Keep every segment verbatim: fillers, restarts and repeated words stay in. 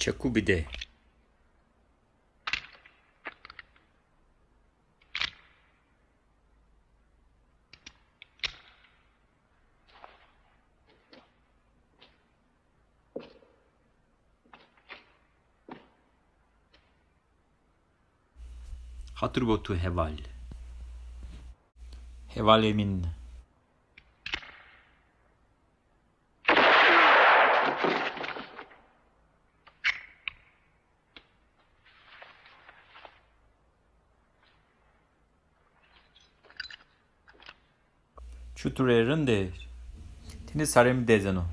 Çekû bide. Xatir bo tu heval. Hevalê min. Çutur ê rind ê? Tînî sarê mi dezeno.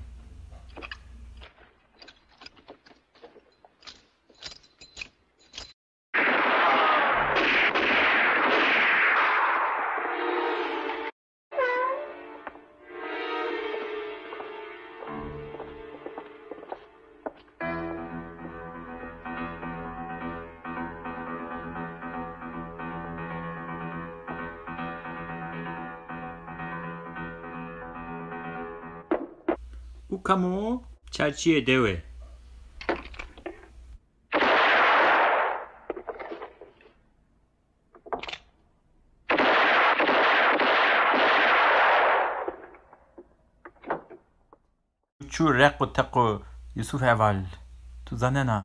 U kam o? Çarçîyê dewe. Çû req û teq o Yusuf heval. Tu zanena.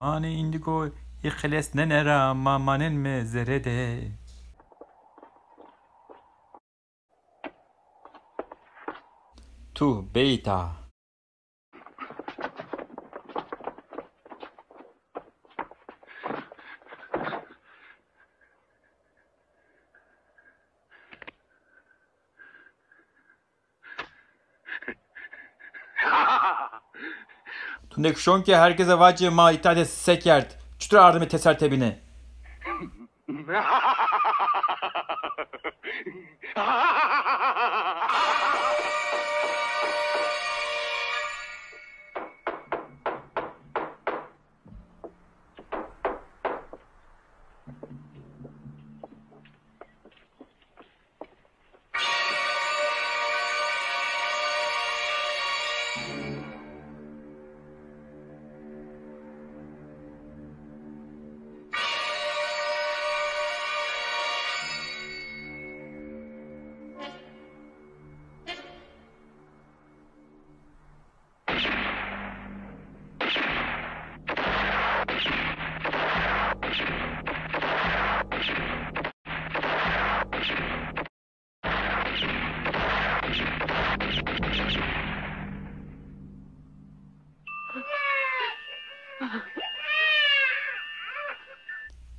Manê îndîko î xelesnene ra ma manenme zere de. Tu beyta. Tu nêkuşon ke herkese vacê ma îta de se kerd. Çitur ardimê tesar tebîne?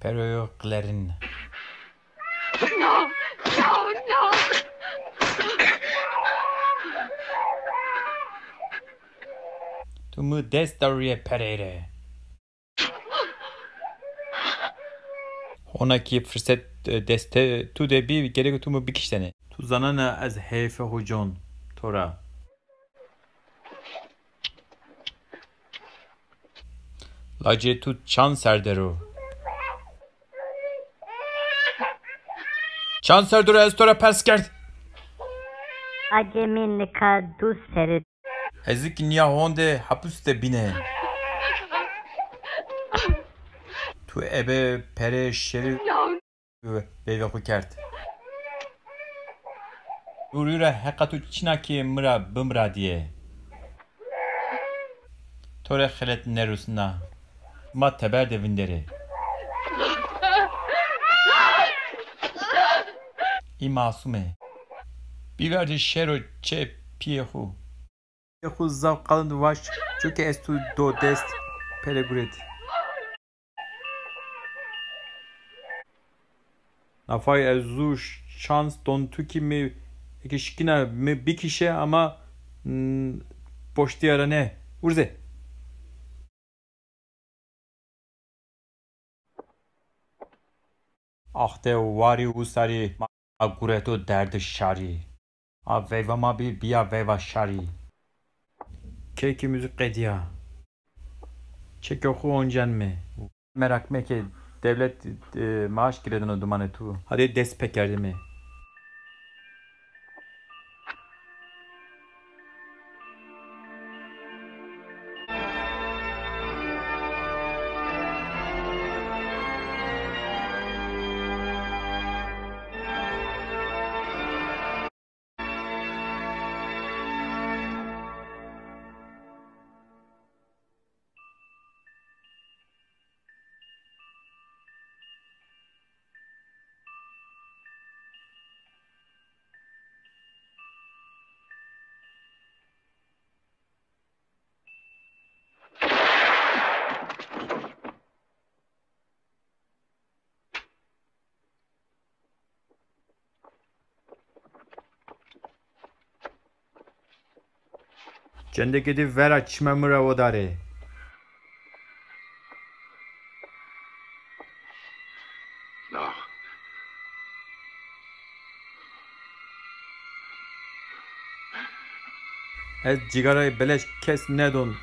Peroyo qlerin. No, no, no. Tu mi dest dawrîye perey rê. Hona ki firset, e, destê tu de bî, gerek tu mi bikiştene. Tu zanena ez heyfê xo con to ra. Lacê tu çand ser der o? Çand ser der o ez to ra pers kerd? Lacê mi nika du serrî. Ez ki nîya honde hapus de bîne. Tu ebe perê şerî veyvê xo kerd. Dûrî ra heqa tu çina ki mi ra bimiradîye. To rê xelet nêrusna. Ma teber de vinderê. Î masum ê. Biverdî şero çê pîyê xo. Pîyê xo zaf qalind vaş, çuke ez tu do dest pere guret. Nafay ez zu şans don tu ki mi eke şikîna mi bikişe ama, mm, boştîya ra ne. Urze. Ax de warî û sarî ma gureto derdê şarî. A veyva ma bî, bîya veyva şarî. Key ki muzîk qedîya. Çekê xo oncenme. Meraq meke, dewlet, e, maaş giredeno dumanê tu. Hadê dest pekerdime. Cendekê di vera çime mi ra o darê. Ez cîgarayê beleş kes nedon.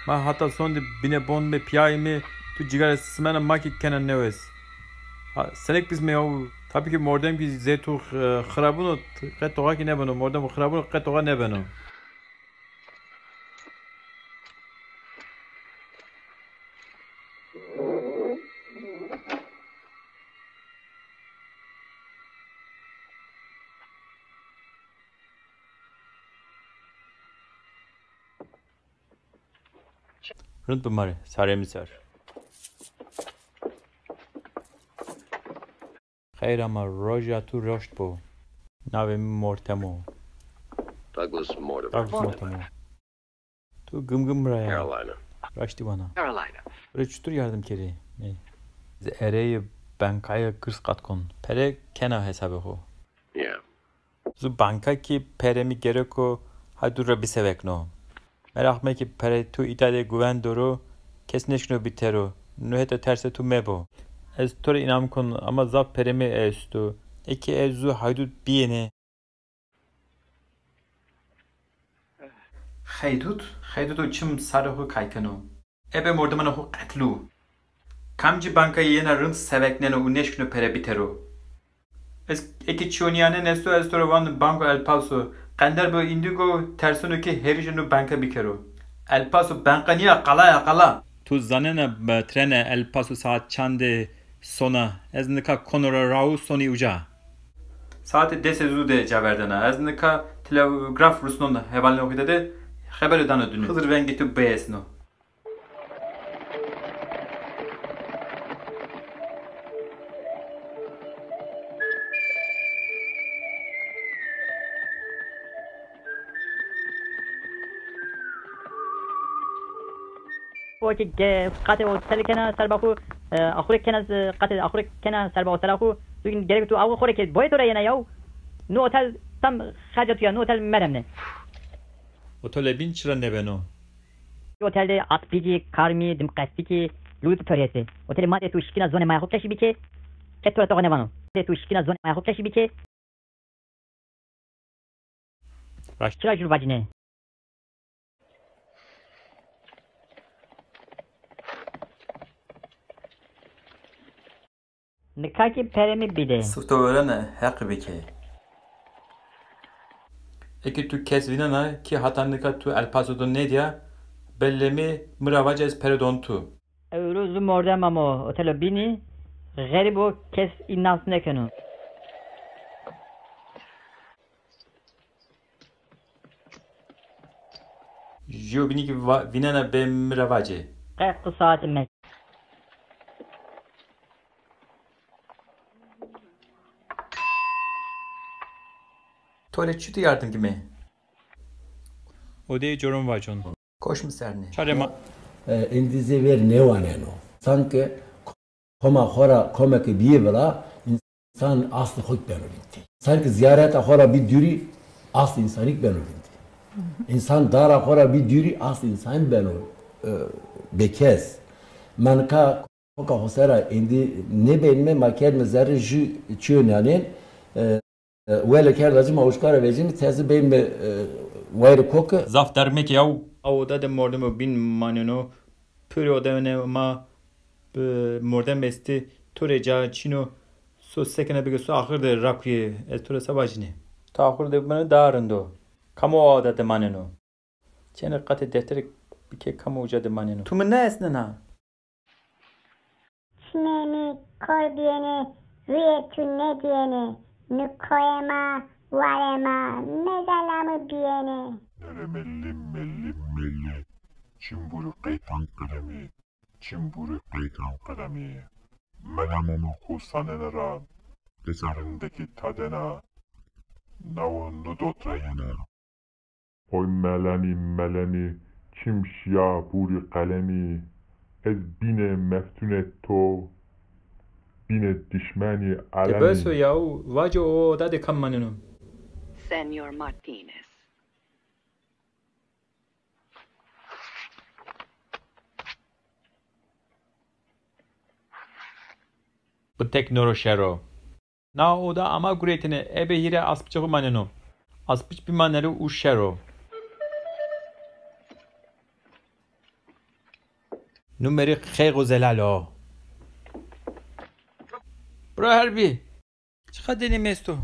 Ma hata sondî binê bon mi pîyayî mi, tu cîgara simena ma kî kena newes. Ha, senik bisme yaw, tabî kî mordem kî zê tu, e, xirabun o, qe toxa kî nêbeno, mordem xirabun o, qe toxa nêbeno. Rind bi ma rê, sarê mi ser. Xeyr ama roja tu roşt bo. Navê mi Mortem o. Douglas Mortimer. Douglas Mortem o. Tu Gimgim ra ya. Carolina. Raştî vana. Carolina. Rê çutur yardim kerê? Ney. Ez ereyê bankaya girs qat kon. Pere kena hesabê xo. Yeah. Zu banka kî pere mi gereko ha dûr ra bisevekno. Meraq meke, perê tu îta de guven doro, kes nêşkino bîtero, no heta tersê tu mebo. Ez to rê înam kon ama zaf perê mi esto. Eke ez zu haydut bîyêne. Xeydut, xeyduto çim sarê xo kay keno. Ebe mordemanê xo qetlû. Kamcî banka yena rind sevekneno û nêşkino pere bîtero? Ez eke çîyo nîyanen esto, ez to rê vano Banko El Paso. Qender bo Indigo, terseno ke hêrişê no banka bikero. El Paso banka nîya, qala ya, qala. Tu zanena, e, trena El Paso saet çand de sona? Ez nika kono ra raw sonî uca. Saetê desê zu de caverdena. Ez nika telegraf rusnon hevalnê xo de, xebero dano dunu. Xizir vengê tu biesno. O ki ge-, qatê otel kena serba xu, e, axure kena z-, qatê axure kena serba otela xu, tu gerek tu aw xo rê ke boyê to ra yena yaw. Nu otel tam xerca tu ya, nu otel meremne. Otelê bîn çira nêbeno? Otel de atbîkî, karmî, dimqestbîkî, lû di torî estê. Otelê ma de tu şikîna zonê maya xo keşî bîkê, ke to ra toxe nêvano. De tu şikîna zonê maya xo keşî bîkê. Raşt. Çira jûr vacîne? Nika kî perê mi bîde. Sifto verene, heqî bike. Eke tu kes vînena ki hata nika tu El Paso do nêdîya, bellê mi, mi ra vace ez pere don tu. Ewro zu mordem amo otelo bînî, xerîb o, kes î nas nêkeno. Jû bînî kî va-, vînena bê mi ra vacê. Qe qisayetê me. To rê çuti yardim kimê? Odeyê coron vacon. Koş mi sernê. Çarê ma. E, êndî zê ver nêwaneno. Sanki koma xo ra komeke bîyê vila, însan aslê xo kî beno vîndî. Sanki zîyareta xo ra bî dûrî, aslê însanî kî beno vîndî. Însan dara xo ra bî dûrî, aslê însanî beno, e, bêkes. Ma nika koka xo ser a êndî nêbenîme, ma kerdîme zerrê jû çîyo nîyanên, e, E, wele kerda ci ma uşka ra vecîme, tezî beyme, e, wayirê koke. Zaf derg meke yaw. A oda de mordemo bîn maneno. Purê odeyê ma, e, mordem estê. To rê ca çin o. So sekene bike, so axir de rakuyê. Ez to rê se vacîne? To axir de bimane daha rind o. Kam o a oda de maneno? Çêne qatê defterêk bike kam uca de maneno. Tu mi nêesnena? Çimê mi kor bîyêne, rûyê tu nêdîyêne, nu koyê ma, warê ma, mezela mi bîyêne. Ere mellim mellim melli, çimbûrî qeytan qelemî, çimbûrî qeytan qelemî. Mela Memo xo sanene ra, qîsa rindekî tadena, nawo nu dot ra yena. Oy melemî, melemî, çim şîya bûrî qelemî, ez bîne meftunê to, bîne dişmenî elemî. De bes o yaw, vace o oda de kam maneno? Senor Martinez. Bi tek no ro şer o. Na oda ama gureytene, ebe hîrê aspicê xo maneno. Aspic bî ma nere û şer o. Numerî xeyr o zelal o. Bira herbî. Çiqa denê mi esto?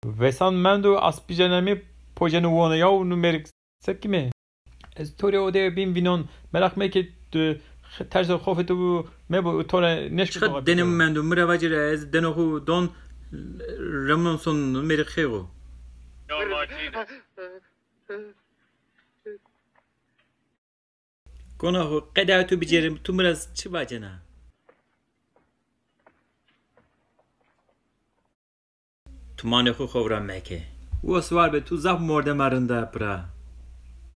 Vesan mendo aspicena mi poceno wono yaw numerik se kime? Ez to rê odeye bîn vînon, meraq meke tu terso xofê tu mebo, to rê nêşko. Çiqa denê mi mendo, mi ra vacîre ez deno xo don, remnon son numerî xêxo. Kona xo qeda tu bicêrim, tu mi ra çi vacena? Tu manê xo xo vira meke. Wes war be, tu zaf mordema rind a pira.